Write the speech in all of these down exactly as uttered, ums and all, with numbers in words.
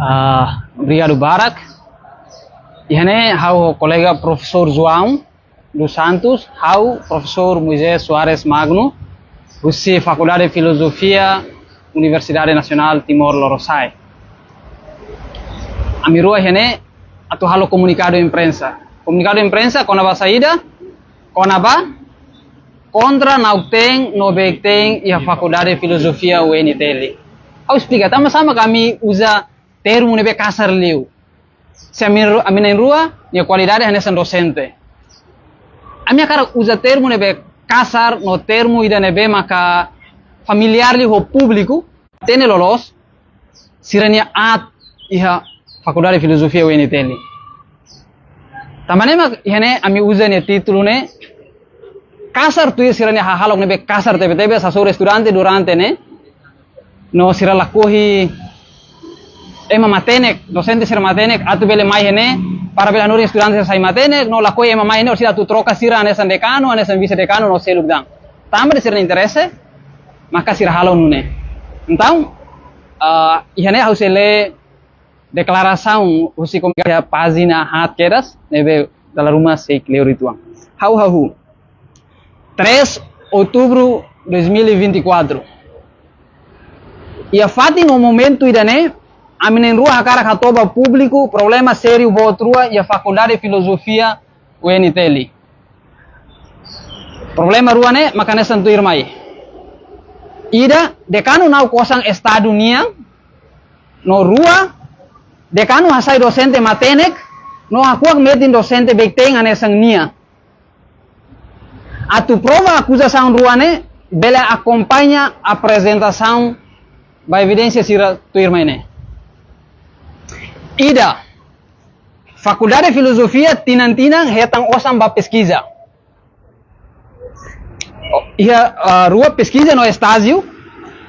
Ah, obrigadu barak. Iha ne'e ha'u kolega Profesór João dos Santos, ha'u Profesór Moisés Soares Magno, husi Fakuldade Filozofia, Universidade Nasionál Timor Lorosa'e. Ami rua iha ne'e atu halo komunikadu imprensa. Komunikadu imprensa kona-ba saida? Kona-ba kontra na'ok-teen no beik-teen iha Fakuldade Filozofia U N T L. Ha'u esplika, tanba sá mak ami uza termu ne'ebé kasar liu. Se ami ru-, ami na'in-rua nia kualidade hanesan dosente. Ami hakarak uza termu ne'ebé kasar no termu ida ne'ebé maka familiár liu ho públiku, hatene loloos sira-nia aat iha Fakuldade Filozofia U N T L. Tanba ne'e mak iha ne'e ami uza nia títulu ne'e kasar tuir sira-nia hahalok ne'ebé kasar tebetebes hasoru estudante durante ne'e. No sira lakohi ema matenek, dosente sira matenek, atu bele mai iha ne'e, para bele hanorin estudante sira sai matenek, no lakohi ema mai iha ne'e, sira atu troka sira hanesan dekanu, hanesan vise-dekanu, no seluk tan. Tanba de'it sira-nia interese, maka sira halo nune'e. Entaun, ah, iha ne'e ha'u sei lee deklarasaun husi komunikadu iha pájina haat kedas, ne'ebé dala ruma sei kleur uitoan. Ha'u hahú. Três Outubro dois mil e vinte e quatro. Iha fatin no momentu ida-ne'e, ami na'in-rua hakarak hato'o ba públiku problema sériu boot rua iha Fakuldade Filozofia U N T L. Problema rua ne'e maka hanesan tuirmai. Ida, dekanu na'ok osan Estadu nian, no rua, dekanu hasai dosente matenek, no hakuak metin dosente beik-teen hanesan nia. Atu prova akuzasaun rua ne'e, bele akompaña aprezentasaun ba evidénsia sira tuirmai ne'e. Ida, Fakuldade Filozofia tinan-tinan hetan osan ba peskiza. O, iha, ah, rua peskiza no estájiu.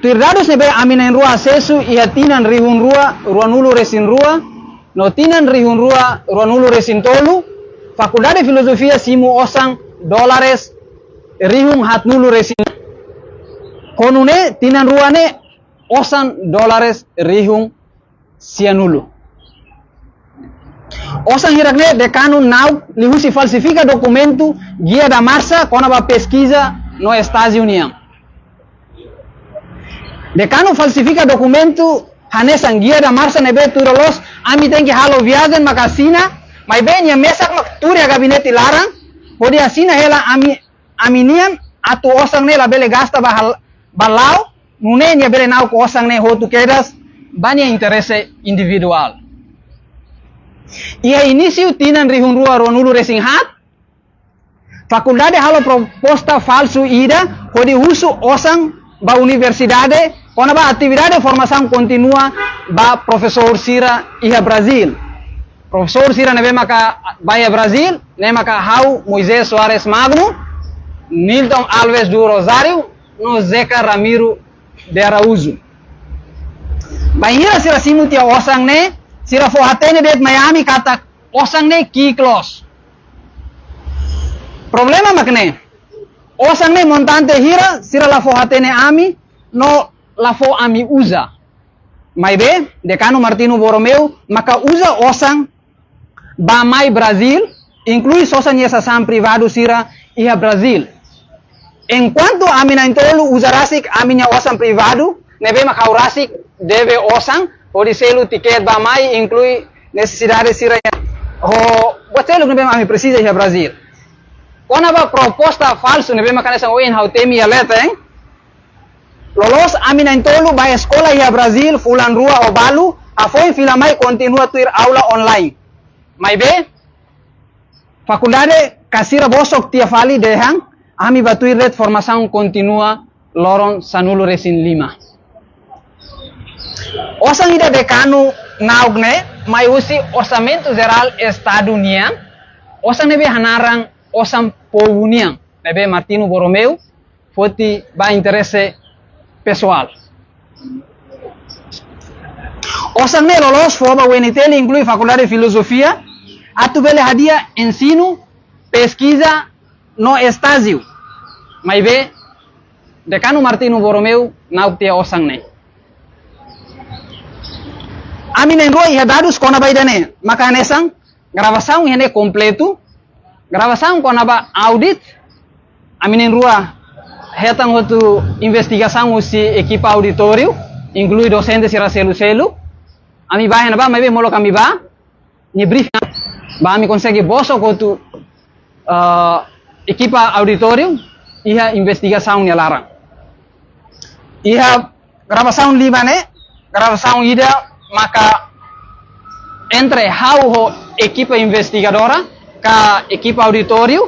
Tuir dadus ne'ebé ami na'in-rua asesu iha tinan rihun rua ruanulu-resin-rua, no tinan rihun rua ruanulu-resin-tolu, Fakuldade Filozofia simu osan dólares rihun haatnulu-resin. Ho nune'e tinan rua ne'e osan dólares rihun sianulu. Osan hirak-ne'e dekanu na'ok liuhusi falsifika dokumentu guia da marcha kona-ba peskiza no estájiu nian. Dekanu falsifika dokumentu hanesan guia da marcha ne'ebé tuir loloos ami tenke halo viajen maka asina, maibé nia mesak mak tuur iha gabinete laran, hodi asina hela ami, ami nian atu osan ne'e labele gasta ba hal-, ba la'o, nune'e nia bele na'ok osan ne'e hotu kedas ba nia interese individuál. Iha inísiu tinan rihun rua ruanulu-resin-haat, fakuldade halo proposta falsu ida hodi husu osan ba universidade kona-ba atividade formasaun kontínua ba profesór sira iha Brazíl. Profesór sira ne'ebé maka bá iha Brazíl, ne'e maka ha'u Moisés Soares Magno, Nilton Alves do Rosário, no Zeca Ramiro de Araújo. Bainhira sira simu tiha osan ne'e, sira fó hatene de'it mai ami katak osan ne'e ki'ik loos. Problema mak ne'e, osan ne'e montante hira, sira la fó hatene ami, no la fó ami uza. Maibé, dekanu Martinho Borromeu maka uza osan bá mai Brazíl, inklui sosa nia sasán privadu sira iha Brazíl. Enkuantu ami na'in-tolu uza rasik ami-nia osan privadu, ne'ebé mak ha'u rasik debe osan, hodi selu tiket bá mai, inklui nesesidade sira ho buat seluk ne'ebé mak ami presiza iha Brazíl. Kona-ba proposta falsu ne'ebé mak hanesan ohin ha'u temi iha leten, loloos ami na'in-tolu bá eskola iha Brazíl fulan rua ho balu, hafoin fila mai kontinua tuir aula online. Maibé, fakuldade ka sira bosok tiha fali dehan, ami bá tuir de'it formasaun kontínua loron sanulu-resin-lima. Osan ida dekanu na'ok ne'e mai husi Orsamentu Jerál Estadu nian, osan ne'ebé hanaran osan povu nian, ne'ebé Martinho Borromeu foti ba interese pesoál. Osan ne'e loloos fó ba U N T L, inklui Fakuldade Filozofia, atu bele hadi'a ensinu, peskiza no estájiu. Maibé, dekanu Martinho Borromeu na'ok tiha osan ne'e. Ami na'in-rua iha dadus kona-ba ida-ne'e, maka hanesan gravasaun iha ne'e kompletu, gravasaun kona-ba audit, ami na'in-rua hetan hotu investigasaun husi ekipa auditóriu, inklui dosente sira seluk-seluk, ami bá iha ne'ebá, maibé molok ami bá, nia briefing, ba ami konsege bosok hotu, eh, ekipa auditóriu iha investigasaun nia laran. Iha gravasaun lima ne'e, gravasaun ida maka entre ha'u ho ekipa investigadora ka ekipa auditóriu,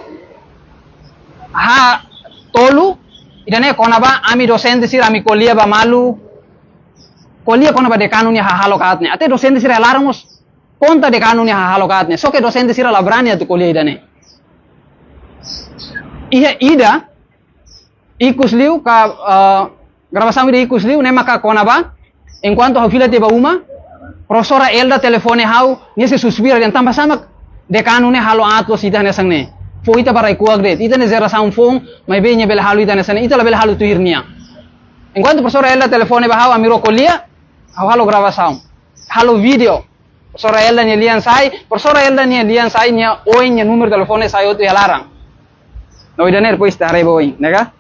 ha tolu, ida-ne'e kona-ba ami dosente sira ami ko'alia ba malu, ko'alia kona-ba dekanu nia hahalok aat ne'e. Até dosente sira laran mós konta dekanu nia hahalok aat ne'e. Só ke dosente sira la brani atu ko'alia ida-ne'e. Iha ida, ikus liu ka, eh, gravasaun ida ikus liu, ne'e maka kona-ba, enkuantu ha'u fila tiha ba uma, profesora Elda telefone ha'u, nia sei suspira dehan tanbasá mak dekanu ne'e halo aat loos ita hanesan ne'e. Fó ita ba rai-kuak de'it, ita ne'e jerasaun foun, maibé nia bele halo ita hanesan ne'e, ita labele halo tuir nia. Enkuantu profesora Elda telefone ba ha'u, ami rua ko'alia, ha'u halo gravasaun, halo vídeo. Profesora Elda nia lian sai, profesora Elda nia lian sai, nia oin, nia númeru telefone sai hotu iha laran. No ida-ne'e depois ita haree ba oin, ne'e ka?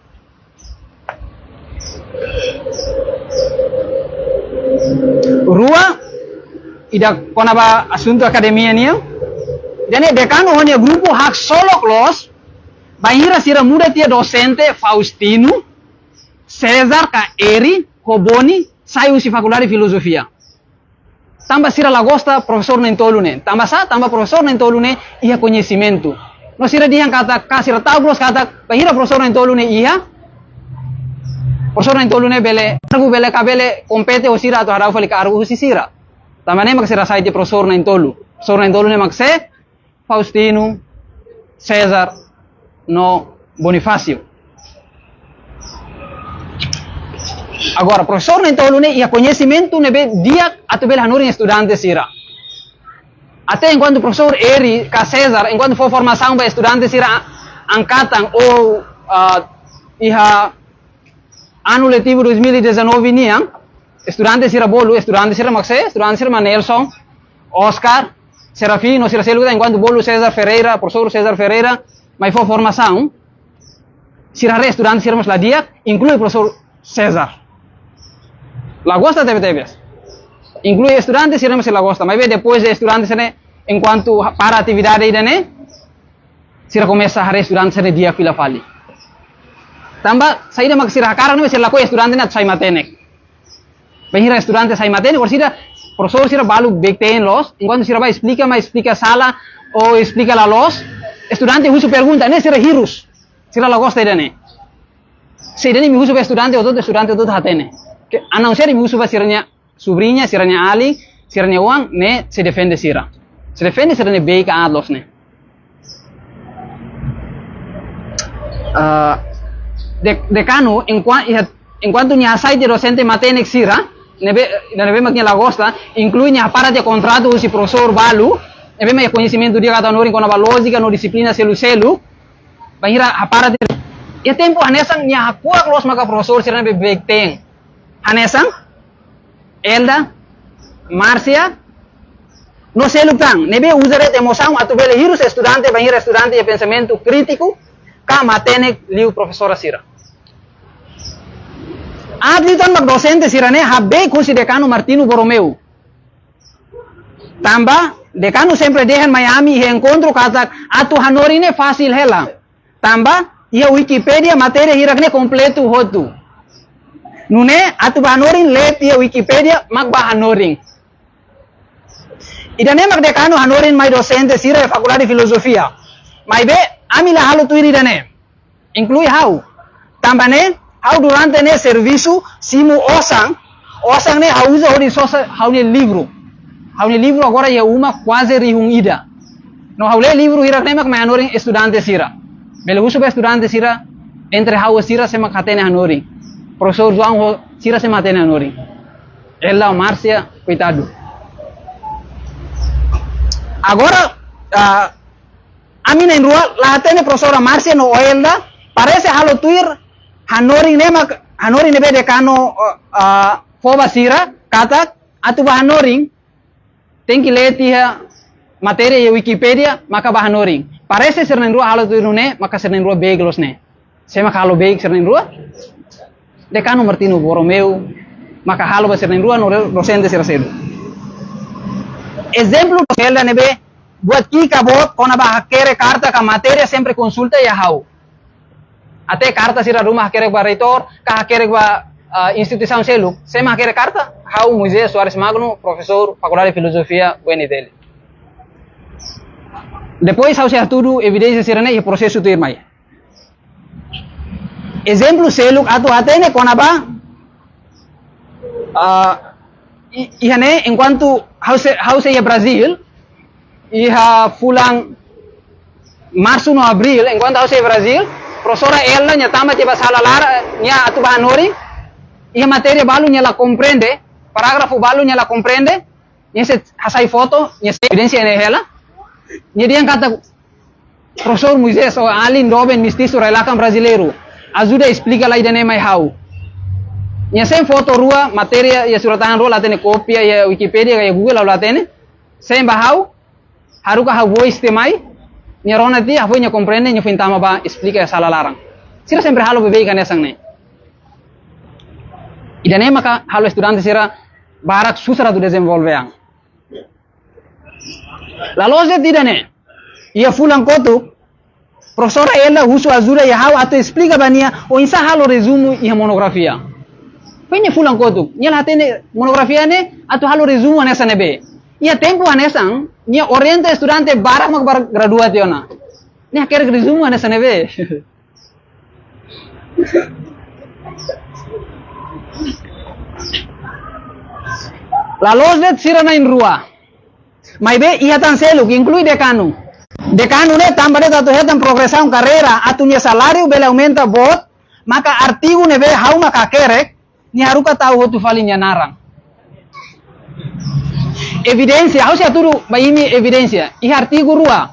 Rua, ida kona-ba asuntu akademia nian. Ida-ne'e dekanu ho nia grupu haksolok loos, bainhira sira muda tiha dosente Faustino, César ka Eri, ho Boni, sai husi Fakuldade Filozofia. Tanba sira la gosta profesór na'in-tolu ne'e. Tanbasá, tanba profesór na'in-tolu ne'e iha koñesimentu. No sira dehan katak, ka sira ta'uk loos katak, bainhira profesór na'in-tolu ne'e iha, profesór na'in-tolu ne'e bele, kargu bele ka bele kompete ho sira atu hadau fali kargu husi sira. Tanba ne'e mak sira sai tiha profesór na'in-tolu. Profesór na'in-tolu ne'e mak sé, Faustino, César, no Bonifácio. Agora, profesór na'in-tolu ne'e iha koñesimentu ne'ebé di'ak atu bele hanorin estudante sira. Até enkuantu profesór Eri ka César, enkuantu fó formasaun ba estudante sira angkatan ou, ah, iha anu letivu dois mil e dezanove nian, estudante sira bolu, estudante sira mak sé, estudante sira mak Nelson, Oscar, Serafino, sira seluk, enkuantu bolu César Ferreira, profesór César Ferreira mai fó formasaun, sira haree estudante sira mós la di'ak, inklui profesór César. La gosta tebetebes. Inklui estudante sira mós la gosta. Maibé depois de estudante sira, enkuantu para atividade ida-ne'e, sira komesa haree estudante sira di'ak fila fali. Tanba saida mak sira hakarak ne'e, sira lakohi estudante ne'e atu sai matenek. Bainhira estudante sai matenek, orsida profesór sira balu beik-teen loos, enkuantu sira bá esplika, mai esplika sala, ou esplika la loos, estudante husu pergunta, ne'e sira hirus, sira la gosta ida-ne'e. Se ida-ne'e imi husu ba estudante hotu-hotu, estudante hotu-hotu hatene. Ke, a não ser imi husu ba sira-nia subriña, sira-nia alin, sira-nia oan, ne'e sei defende sira. Sei defende sira-nia beik ka aat loos ne'e. Ah, de-, dekanu, enkuan-, iha, enkuantu nia hasai tiha dosente matenek sira, ne'ebé, ne'ebé mak nia la gosta, inklui nia hapara tiha kontratu husi profesór balu, ne'ebé mak iha koñesimentu di'ak atu hanorin kona-ba lójika no dixiplina seluk-seluk, bainhira hapara tiha, iha tempu hanesan nia hakuak loos maka profesór sira ne'ebé beik-teen. Hanesan Elda, Márcia, no seluk tan, ne'ebé uza de'it emosaun atu bele hirus estudante, bainhira estudante iha pensamentu krítiku, ka matenek liu profesora sira. Aat liután mak dosente sira-ne'e habeik husi dekanu Martinho Borromeu. Tanba, dekanu sempre dehan mai ami iha enkontru katak atu hanorin ne'e fasil hela. Tanba, iha Wikipédia matéria hirak ne'e kompletu hotu. Nune'e, atu bá hanorin lee tiha Wikipédia, mak bá hanorin. Ida-ne'e mak dekanu hanorin mai dosente sira iha Fakuldade Filozofia. Maibé, ami la halo tuir ida-ne'e. Inklui ha'u. Tanba ne'e, ha'u durante ne'e servisu simu osan, osan ne'e ha'u uza hodi sosa ha'u-nia livru. Ha'u-nia livru agora iha uma kuaze rihun ida. No ha'u lee livru hirak ne'e mak mai hanorin estudante sira. Bele husu ba estudante sira, entre ha'u ho sira sé mak hatene hanorin. Profesór João ho sira sé mak hatene hanorin. Elda, Márcia, koitadu. Agora, ah, ami na'in-rua la hatene profesora Márcia no Elda, parese halo tuir hanorin ne'e mak, hanorin ne'ebé dekanu, ah, ah, fó ba sira, katak atu bá hanorin, tenke lee tiha matéria iha Wikipedia, maka bá hanorin. Parese sira na'in-rua halo tuir nune'e, maka sira na'in-rua beik loos ne'e. Sé maka halo beik sira na'in-rua? Dekanu Martinho Borromeu, maka halo ba sira na'in-rua no re-, dosente sira seluk. Ezemplu, Elda ne'ebé, buat ki'ik ka boot, kona-ba hakerek karta ka matéria sempre konsulta iha ha'u. Até karta sira ruma hakerek ba reitór, ka hakerek ba, ah, instituisaun seluk. Sé mak hakerek karta? Ha'u, Moisés Soares Magno, profesór Fakuldade Filozofia, U N T L. Depois ha'u sei hatudu evidénsia sira-ne'e iha prosesu tuirmai. Ezemplu seluk atu hatene kona-ba, ah, i-, iha ne'e, enkuantu ha'u sei, ha'u sei iha Brazil, iha fulan Marsu no Abríl, enkuantu ha'u sei iha Brazil, profesora Elda nia tama tiha ba sala laran, nia atu bá hanorin, iha matéria balu nia la komprende, parágrafu balu nia la komprende, nia sei hasai foto, nia sei evidénsia ne'e hela, nia dehan katak, "Profesór Moisés, ó alin doben mestisu rai-lakan brasileiru. Ajuda esplika lai ida-ne'e mai ha'u." Nia send foto rua, matéria iha surat-tahan rua, la hatene, kópia iha Wikipedia ka iha Google, ha'u la hatene. Send ba ha'u, haruka ha'u voice tiha mai, nia rona tiha, hafoin nia komprende, nia foin tama bá esplika iha sala laran. Sira sempre halo bebeik hanesan ne'e. Ida-ne'e maka halo estudante sira barak susar atu dezenvolve an. La loos de'it ida-ne'e. Iha fulan kotuk, profesora Elda husu ajuda iha ha'u atu esplika ba nia oinsá halo rezumu iha monografia. Foin iha fulan kotuk, nia la hatene monografia ne'e atu halo rezumu hanesan ne'ebé. Iha tempu hanesan, nia orienta estudante barak mak barak gradua tiha ona. Nia hakerek rezumu hanesan ne'ebé. La loos de'it sira na'in-rua. Maibé iha tan seluk, inklui dekanu. Dekanu ne'e tanba de'it atu hetan progresaun karreira, atu nia saláriu bele aumenta boot, maka artigu ne'ebé ha'u mak hakerek, nia haruka tau hotu fali nia naran. Evidénsia, ha'u sei hatudu ba imi evidénsia. Iha artigu rua.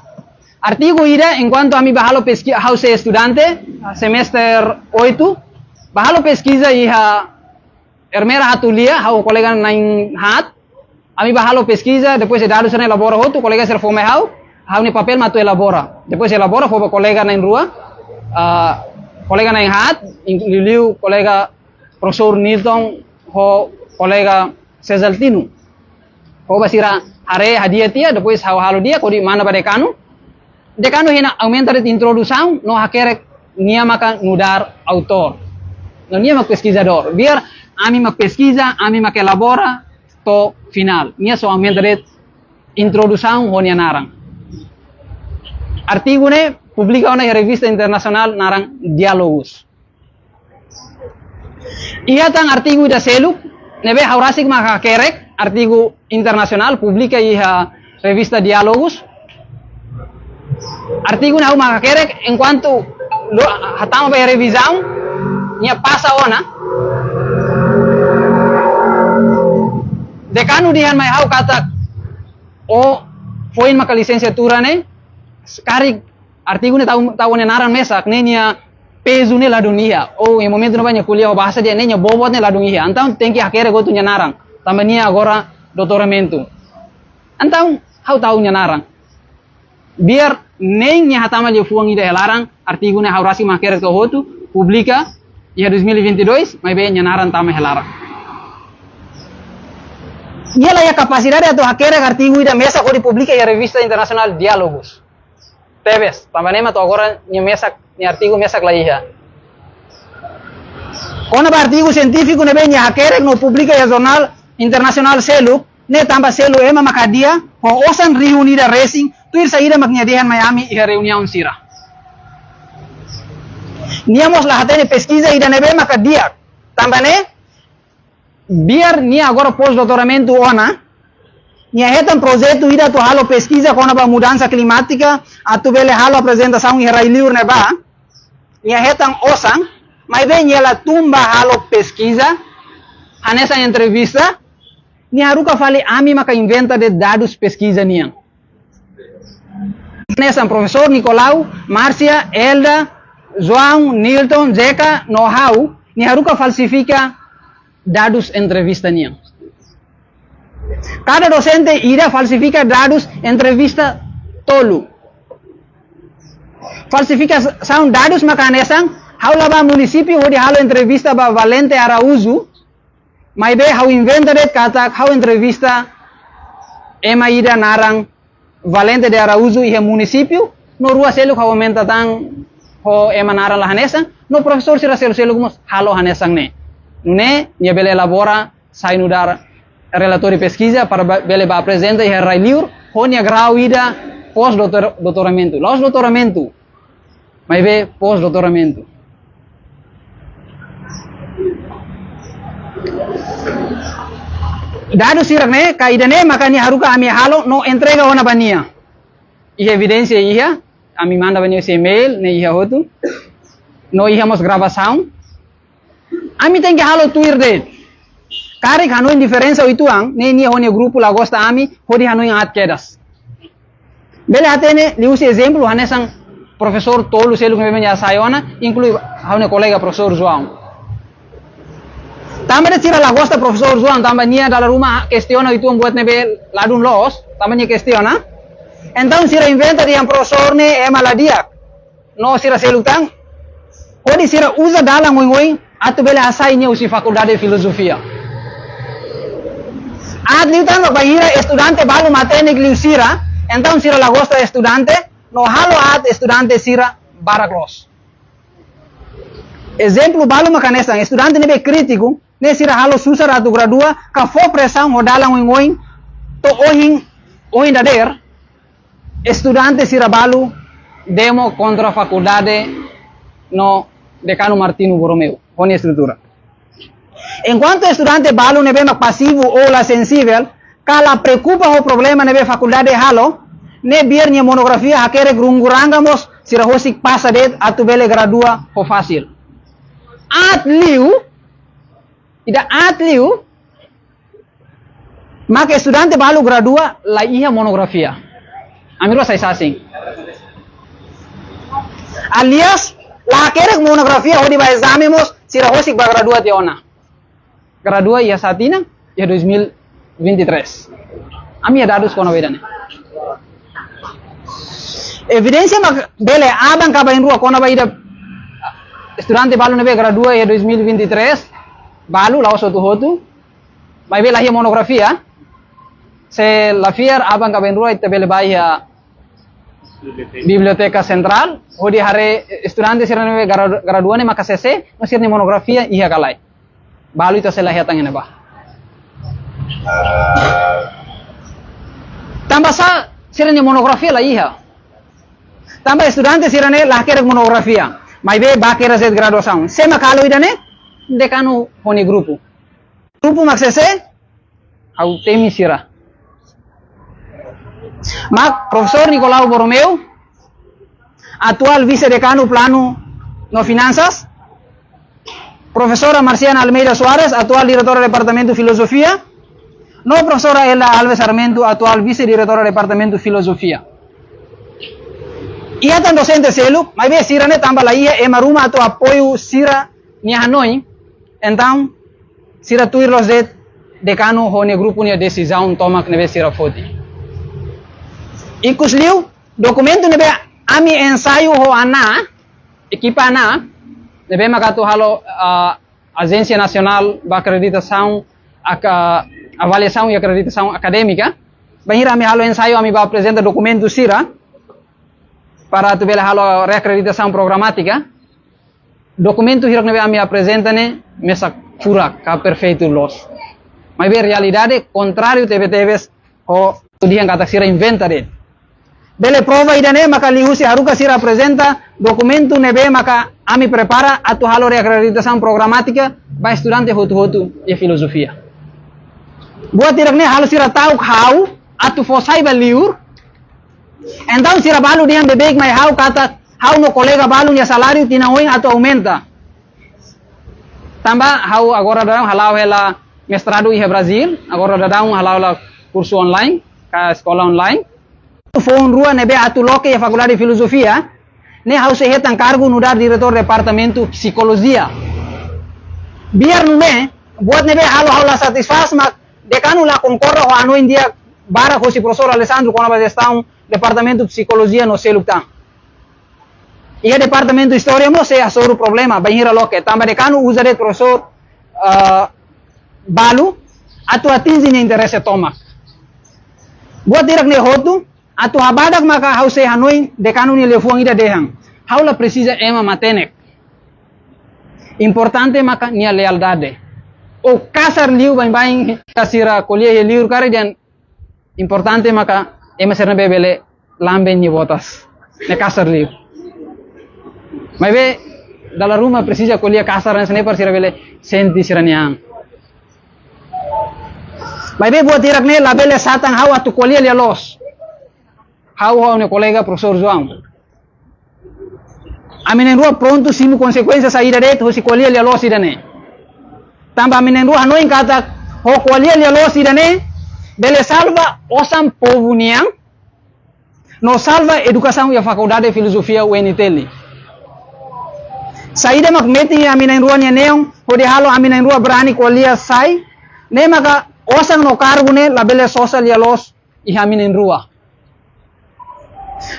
Artigu ida, enkuantu ami bá halo peski-, ha'u sei estudante, semester oito, bá halo peskiza iha Ermera Hatulia, ha'u kolega na'in-haat, ami bá halo peskiza, depois dadus ne'e elabora hotu, kolega sira fó mai ha'u, ha'u-nia papél mak atu elabora. Depois elabora, fó ba kolega na'in-rua, ah, kolega na'in-haat, in-, liuliu kolega profesór Nilton ho kolega Cesar Tino. Fó ba sira haree hadi'a tiha, depois ha'u halo di'ak, hodi manda ba dekanu. Dekanu hein aumenta de'it introdusaun, no hakerek nia maka nu'udar autór. No nia mak peskizadór. Biar ami mak peskiza, ami mak elabora, to'o finál. Nia só aumenta de'it introdusaun ho nia naran. Artigu ne'e publika ona iha revista internasionál naran Diálogos. Iha tan artigu ida seluk, ne'ebé ha'u rasik mak hakerek, artigu internasionál, publika iha revista Diálogos. Artigu ne'e ha'u mak hakerek, enkuantu lo-, hatama ba revizaun, nia pasa ona. Dekanu dehan mai ha'u katak, "Ó foin maka lisensiatura ne'e, karik artigu ne'e tau, tau ó-nia naran mesak, ne'e nia pezu ne'e ladún iha. Ó, iha momentu ne'ebá nia ko'alia ho bahasa di'ak ne'e, nia bobot ne'e ladún iha. Entaun tenke hakerek hotu nia naran. Tanba nia agora doutoramentu." Entaun ha'u tau nia naran. Biar nein nia hatama liafuan ida iha laran, artigu ne'e ha'u rasik mak hakerek to'o hotu, publika iha dois mil e vinte e dois, maibé nia naran tama iha laran. Nia la iha kapasidade atu hakerek artigu ida mesak hodi publika iha revista internasionál Diálogos. Tebes, tanba ne'e mak to'o agora nia mesak, nia artigu mesak la iha. Kona-ba artigu sientífiku ne'ebé nia hakerek no publika iha jornál internasionál seluk, ne'e tanba selu ema mak hadi'a, ho osan rihun ida resin, tuir saida mak nia dehan mai ami iha reuniaun sira. Nia mós la hatene peskiza ida ne'ebé maka di'ak. Tanba ne'e, biar nia agora pós-doutoramentu ona, nia hetan projetu ida atu halo peskiza kona-ba mudansa klimátika, atu bele halo aprezentasaun iha rai-liur ne'ebá. Nia hetan osan, maibé nia la tun bá halo peskiza, hanesan entrevista, nia haruka fali ami maka inventa de'it dadus peskiza nian. Hanesan profesór Nicolau, Márcia, Elda, João, Nilton, Zeca, no ha'u, nia haruka falsifika dadus entrevista nian. Kada dosente ida falsifika dadus entrevista tolu. Falsifikasaun dadus maka hanesan, ha'u la bá munisípiu hodi halo entrevista ba Valente Araújo, maibé ha'u inventa de'it katak ha'u entrevista ema ida naran Valente de Araújo iha munisípiu, no rua seluk ha'u aumenta tan ho ema naran la hanesan, no profesór sira seluk-seluk mós halo hanesan ne'e. Nune'e, nia bele elabora, sai nu'udar relatóriu peskiza para ba-, bele bá aprezenta iha rai-liur, ho nia grau ida pós-doutor-, doutoramentu. La'ós doutoramentu, maibé pós-doutoramentu. Dadus sira-ne'e, ka ida-ne'e maka nia haruka ami halo no entrega ona ba nia. Iha evidénsia iha, ami manda ba nia husi email, ne'e iha hotu. No iha mós gravasaun. Ami tenke halo tuir de'it. Karik hanoin diferensa uitoan, ne'e nia ho nia grupu la gosta ami, hodi hanoin aat kedas. Bele hatene, liuhusi ezemplu, hanesan profesór tolu seluk ne'ebé nia hasai ona, inklui ha'u-nia kolega profesór João. Tanba de'it sira la gosta profesór João, tanba nia dala ruma kestiona uitoan buat ne'ebé ladún loos, tanba nia kestiona. Entaun sira inventa dehan profesór ne'e ema la di'ak. No sira seluk tan, hodi sira uza dalan oin-oin atu bele hasai nia husi Fakuldade Filozofia. Aat liután bainhira estudante balu matenek liu sira, entaun sira la gosta estudante, no halo aat estudante sira barak loos. Ezemplu balu maka hanesan, estudante ne'ebé krítiku, ne'e sira halo susar atu gradua, ka fó presaun ho dalan oin-oin, to'o ohin, ohin dadeer, estudante sira balu demo kontra fakuldade no dekanu Martinho Borromeu, ho nia estrutura. Enkuantu estudante balu ne'ebé mak pasivu ou la sensivel, ka la preokupa ho problema ne'ebé fakuldade halo, ne'e biar nia monografia hakerek runguranga mós sira husik pasa de'it atu bele gradua ho fasil. Aat liu, ida aat liu, maka estudante balu gradua la iha monografia. Ami rua sai sasin. Aliás, la hakerek monografia hodi bá ezame mós, sira husik bá gradua tiha ona. Gradua iha sá tinan, iha dois mil e vinte e três. Ami iha dadus kona-ba ida-ne'e. Evidénsia mak bele aban ka bainrua kona-ba ida estudante balu ne'ebé gradua iha dois mil e vinte e três, balu la'ós hotu-hotu, maibé la iha monografia, se la fiar aban ka bainrua ita bele bá iha Biblioteka Sentrál, hodi haree estudante sira ne'ebé gra-, gradua ne'e maka sé-sé, no sira-nia monografia iha ka lae. Balu ita sei la hetan iha ne'ebá. Tanba sá sira-nia monografia la iha. Tanba estudante sira-ne'e la hakerek monografia. Maibé bá kedas de'it graduasaun. Sé mak halo ida-ne'e? Dekanu ho nia grupu. Grupu mak sé-sé, ha'u temi sira. Mak Profesór Nicolau Borromeu, atuál Vise-Dekanu Planu no Finansas, Profesora Marciana Almeida Soares, atuál Diretora Departamentu Filozofia, no Profesora Elda Alves Sarmento, atuál Vise-Diretora Departamentu Filozofia. Iha tan dosente seluk, maibé sira-ne'e tanba la iha ema ruma atu apoiu sira-nia hanoin, entaun, sira tuir loos de'it dekanu ho nia grupu nia desizaun tomak ne'ebé sira foti. Ikusliu, dokumentu ne'ebé ami ensaiu ho ANAAA, ekipa ANAAA, ne'ebé maka atu halo, ah, Ajénsia Nasionál ba Akreditasaun, aka-, Avaliasaun i Akreditasaun Akadémika. Bainhira ami halo ensaiu, ami bá aprezenta dokumentu sira, para atu bele halo reakreditasaun programátika. Dokumentu hirak ne'ebé ami aprezenta ne'e mesak furak ka perfeitu loos. Maibé realidade kontráriu tebetebes ho atu dehan katak sira inventa de'it. Bele prova ida-ne'e maka liuhusi haruka sira aprezenta dokumentu ne'ebé maka ami prepara atu halo reakreditasaun programátika ba estudante hotu-hotu iha filozofia. Buat hirak ne'e halo sira ta'uk ha'u atu fó sai ba liur. Entaun sira balu dehan beibeik mai ha'u katak ha'u no kolega balu nia saláriu tinan oin atu aumenta. Tanba ha'u agora daudaun hala'o hela mestradu iha Brazil, agora daudaun hala'o hela kursu online, ka eskola online. Foun rua ne'ebé atu loke iha Fakuldade Filozofia, ne'e ha'u sei hetan kargu nu'udar diretór departamentu psikolojia. Biar nune'e, buat ne'ebé halo ha'u la satisfás mak Dekanu la konkorda ho hanoin di'ak barak hosi profesór Alessandro kona-ba jestaun Departamentu Psikolojia no seluk tan. Iha Departamentu Istória mós sei hasoru problema, bainhira loke. Tanba dekanu uza de'it profesór, ah, balu atu atinje nia interese tomak. Buat hirak-ne'e hotu, atu habadak maka ha'u sei hanoin dekanu nia liafuan ida dehan: ha'u la presiza ema matenek. Importante maka nia lealdade. Ou kasar liu baibain, ka sira ko'alia iha liur karik dehan importante maka ema sira ne'ebé bele lamben nia botas. Ne'e kasar liu. Maibé dala ruma presiza ko'alia kasar hanesan ne'e para sira bele sente sira-nia an. Maibé buat hirak-ne'e labele satan ha'u atu ko'alia lia-loos. Ha'u ho ha'u-nia kolega profesór João, ami na'in-rua prontu simu konsekuénsia saida de'it hosi ko'alia lia-loos ida-ne'e. Tanba ami na'in-rua hanoin katak ho ko'alia lia-loos ida-ne'e bele salva osan povu nian, no salva edukasaun iha Fakuldade Filozofia U N T L. Saida mak metin iha ami na'in-rua nia neon, hodi halo ami na'in-rua brani ko'alia sai, ne'e maka osan no kargu ne'e labele sosa lia-loos iha ami na'in-rua.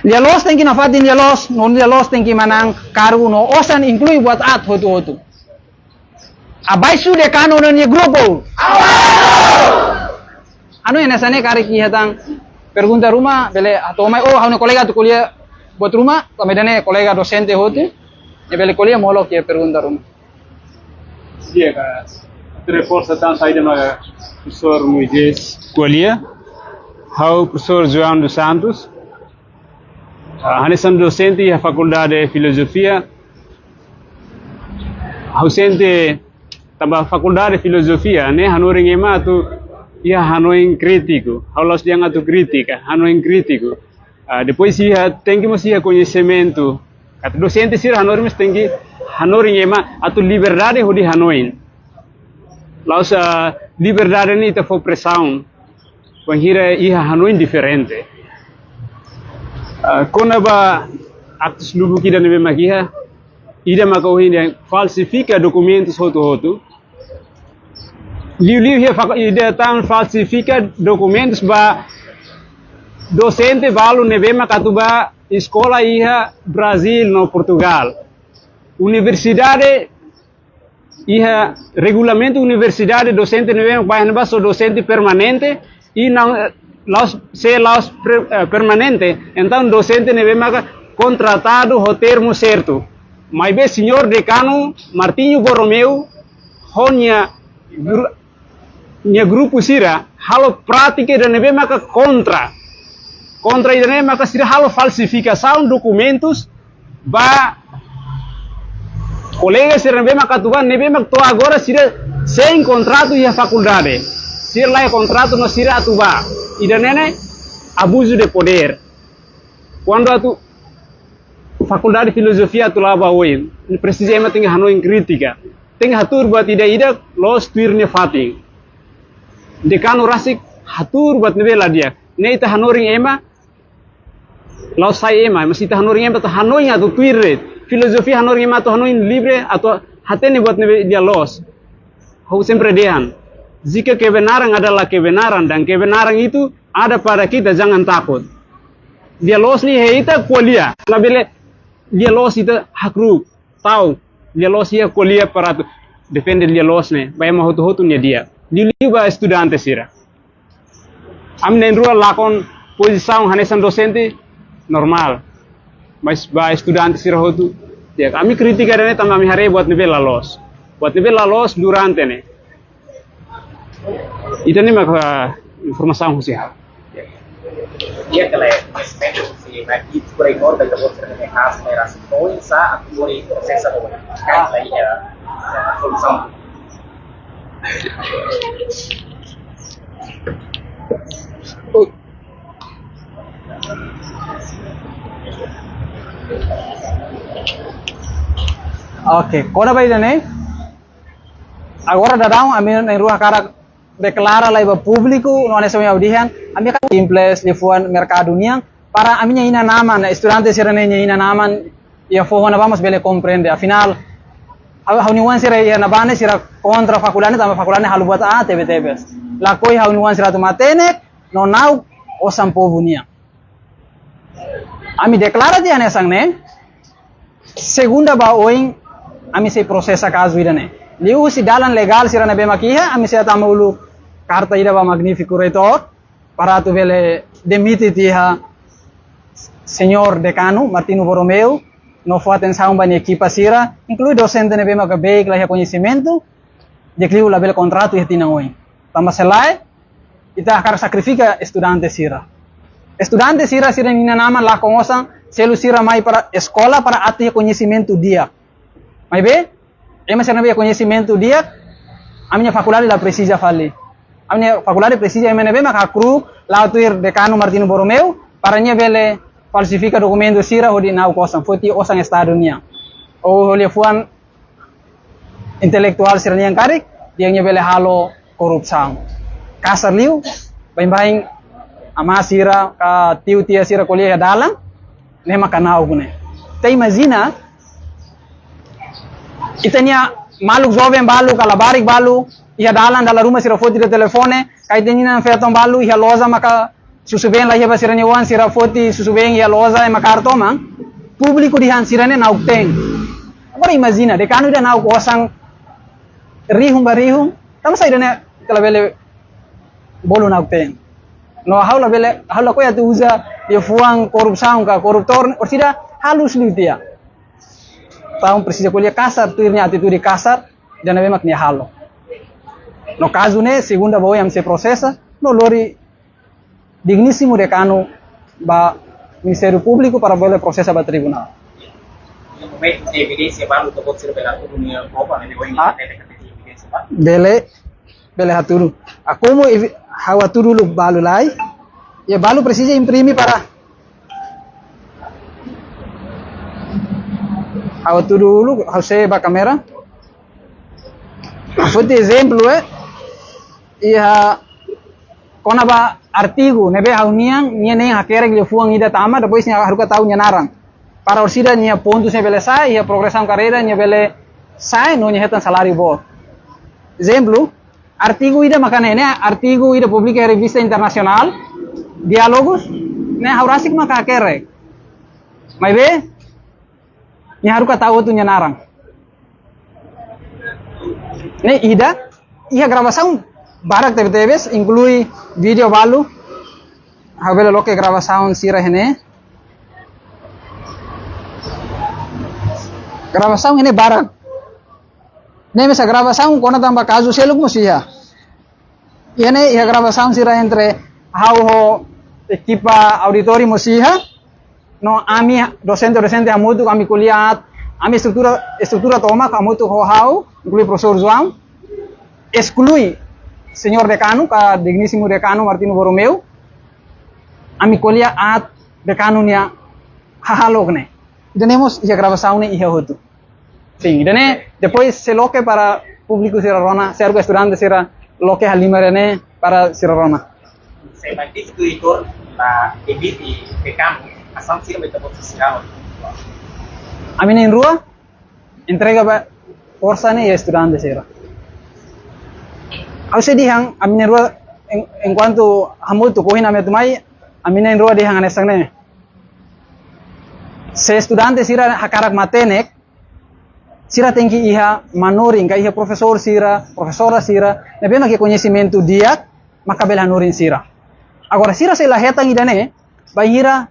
Lia-loos tenke nafatin lia-loos, no lia-loos tenke manán kargu no osan, inklui buat aat hotu-hotu. Abaixo dekanu no nia grupu. Anu, hanesan ne'e, karik iha tan pergunta ruma, bele hato'o mai, ou ha'u-nia kolega atu ko'alia buat ruma, tanba ida-ne'e kolega dosente hotu, nia bele ko'alia molok iha pergunta ruma. Di'ak, atu reforsa tan saida mak profesór Moisés ko'alia, ha'u profesór João dos Santos, ah, hanesan dosente iha Fakuldade Filozofia, ha'u sente tanba Fakuldade Filozofia ne'e hanorin ema atu iha hanoin krítiku, ha'u la'ós dehan atu kritika, hanoin krítiku. Ah, depois iha, tenke mós iha koñesimentu. Katak dosente sira hanorin mós tenke hanorin ema atu liberdade hodi hanoin. La'ós, ah, liberdade ne'e ita fó presaun bainhira iha hanoin diferente. Ah, kona-ba aktus lubuk ida ne'ebé mak iha, ida maka ohin dehan falsifika dokumentus hotu-hotu. Liuliu iha fak-, ida tan falsifika dokumentus ba dosente balu ne'ebé mak atu bá eskola iha Brazil no Portugal. Universidade, iha regulamentu universidade, dosente ne'ebé mak bá iha ne'ebá só dosente permanente, i la'ós, se la'ós pre-, eh, permanente, entaun dosente ne'ebé maka kontratadu ho termu sertu. Maibé señór dekanu Martinho Borromeu ho nia gru-, nia grupu sira halo prátika ida ne'ebé maka kontra. Kontra ida-ne'e maka sira halo falsifikasaun dokumentus ba kolega sira ne'ebé mak atu bá, ne'ebé mak to'o agora sira sein kontratu iha fakuldade. Sira laiha kontratu no sira atu bá. Ida-ne'e ne'e abuzu de podér. Kuandu atu Fakuldade Filozofia atu la'o ba oin, presiza ema tenke hanoin krítika. Tenke hatuur buat ida-idak loos tuir nia fatin. Dekanu rasik hatuur buat ne'ebé la di'ak. Ne'e ita hanorin ema, la'ós sai ema, mas ita hanorin ema atu hanoin atu tuir de'it. Filozofia hanorin ema atu hanoin livre, atu hatene buat ne'ebé lia-loos. Ha'u sempre dehan, jika kebenaran adalah kebenaran dan kebenaran itu ada pada kita, jangan takut. Lia-loos ne'e iha ita ko'alia. Labele lia-loos ita hakru'uk. Tau, lia-loos iha ko'alia para atu defende lia-loos ne'e ba ema hotu-hotu nia di'ak. Liuliu ba estudante sira. Ami na'in-rua lakon pozisaun hanesan dosente normál. Mas ba estudante sira hotu, ya, ami kritika ida-ne'e tanba ami haree buat ne'ebé la loos. Buat ne'ebé la loos durante ne'e. Ida-ne'e maka informasaun husi ha'u. Di'ak, kala koñesimentu husi Naki, por aí, korda, ka bos, ka kazu ne'e rasik, oinsá atu bele prosesa, ka, ka, ya, solusaun. Oke, kona-ba ida-ne'e. Agora daudaun ami na'in-rua hakarak deklara lai ba públiku, no hanesan ohin ha'u dehan, ami hakarak simples, liafuan merkadu nian, para ami-nia inan-aman, estudante sira-ne'e nia inan-aman, iha foho ne'ebá mós bele komprende. Afinál, ha'u, ha'u-nia oan sira iha ne'ebá ne'e sira kontra fakuldade, tanba fakuldade halo buat aat tebe-tebes. lakohi ha'u-nia oan sira atu matenek, no na'ok osan povu nian. Ami deklara tiha hanesan ne'e, segunda ba oin ami sei prosesa kazu ida-ne'e. Liuhusi dalan legál sira ne'ebé mak iha, ami sei hatama uluk karta ida ba Magnífiku Reitór, para atu bele demite tiha Señór Dekanu Martinho Borromeu, no fó atensaun ba nia ekipa sira, inklui dosente ne'ebé maka beik la iha koñesimentu, di'ak liu labele kontratu iha tinan oin. Tanba se lae, ita hakarak sakrifika estudante sira. Estudante sira, sira-nia inan-aman lakon osan, selu sira mai para eskola para atu iha koñesimentu di'ak. Maibé, ema sira ne'ebé iha koñesimentu di'ak, ami-nia fakuldade la presiza fali. Ami-nia fakuldade presiza ema ne'ebé maka hakru'uk la'o tuir Dekanu Martinho Borromeu, para nia bele falsifika dokumentu sira hodi na'ok osan, foti osan estadu nian. Ou ho liafuan intelektuál sira-nian karik, di'ak nia bele halo korrupsaun. Kasar liu, baibain amá sira, ka tiu tia sira ko'alia iha dalan, ne'e maka na'ok ne'e. Ita imajina, ita-nia maluk joven balu, ka labarik balu, iha dalan, dala ruma sira foti de'it telefone, ka ita-nia inan-feton balu, iha loja maka susubeen la iha ba sira-nia oan, sira foti susubeen iha loja ema kaer toman, públiku dehan sira-ne'e na'ok-teen. Agora imajina, dekanu ida na'ok osan rihun ba rihun, tanba sá ida-ne'e ita labele bolu na'ok-teen. No ha'u labele, ha'u lakohi atu uza liafuan korrupsaun ka korruptór, orsida halus liu tiha. Entaun presiza ko'alia kasar, tuir nia atitude kasar, ida ne'ebé mak nia halo. No kazu ne'e, segunda ba oin ami sei prosesa, no lori dignísimu dekanu ba Ministériu Públiku para bele prosesa ba tribunál. Iha momentu ne'e evidénsia balu ita-boot sira bele hatudu nia prova, ne'e ohin Ah? ita hatene katak evidénsia balu. Bele, bele hatudu. Ah, komu evi-, ha'u hatudu uluk balu lai, iha balu presiza imprime para. Ha'u hatudu uluk, ha'u sei ba kámera. Foti ezemplu, eh, iha kona-ba artigu ne'ebé ha'u-nian, nia neen hakerek liafuan ida tama, depois nia haruka tau nia naran. Para orsida nia pontu sira bele sa'e, iha progresaun karreira nia bele sa'e, no nia hetan saláriu boot. Ezemplu, artigu ida maka ne'e, ne'e artigu ida publika iha revista internasionál, Diálogos, ne'e ha'u rasik maka hakerek. Maibé, nia haruka tau hotu nia naran. Ne'e ida, iha gravasaun barak tebe-tebes, inklui vídeo balu. Ha'u bele loke gravasaun sira iha ne'e. Gravasaun iha ne'e barak. Ne'e mesak gravasaun kona-ba kazu seluk mós iha. Iha ne'e iha gravasaun sira entre ha'u ho ekipa auditóriu mós iha. No ami dosente-dosente hamutuk ami ko'alia aat, ami estrutura, estrutura tomak hamutuk ho ha'u, inklui profesór João, esklui señór dekanu, ka dignísimu dekanu Martinho Borromeu, ami ko'alia aat dekanu nia hahalok ne'e. Ida-ne'e mós iha gravasaun ne'e iha hotu. Sin, ida-ne'e depois sei loke para públiku sira rona, será que estudante sira loke halimar ne'e para sira rona. Se ba ditu itu la edit di rekam, asam sira beta posisi lawan. Ami na'in-rua entrega ba forsa ne'e iha estudante sira. Ha'u sei dehan, ami na'in-rua en-, enkuantu hamutuk ohin ami atu mai, ami na'in-rua dehan hanesan ne'e. Se estudante sira hakarak matenek, sira tenke iha manorin ka iha profesór sira, profesora sira, ne'ebé mak iha koñesimentu di'ak, maka bele hanorin sira. Agora sira sei la hetan ida-ne'e, bainhira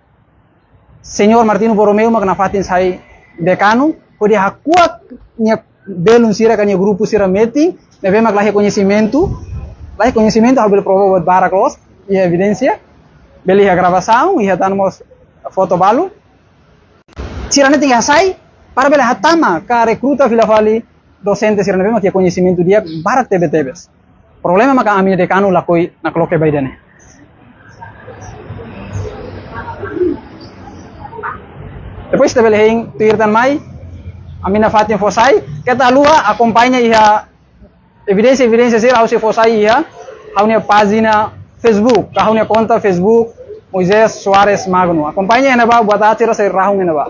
señór Martinho Borromeu mak nafatin sai dekanu, hodi hakuak nia belun sira ka nia grupu sira metin, ne'ebé mak la iha koñesimentu, la iha koñesimentu, ha'u bele prova buat barak loos, iha evidénsia, bele iha gravasaun, iha tan mós foto balu. Sira-ne'e tenke hasai, para bele hatama ka rekruta fila fali dosente sira ne'ebé mak iha koñesimentu di'ak barak tebe-tebes. Problema maka ami dekanu lakohi nakloke ba ida-ne'e. Depois ita bele hein tuir tan mai, ami nafatin fó sai, keta haluha akompaña iha evidénsia, evidénsia sira ha'u sei fó sai iha ha'u-nia pájina Facebook, ka ha'u-nia konta Facebook Moisés Soares Magno. Akompaña iha ne'ebá, buat aat sira sei rahun iha ne'ebá.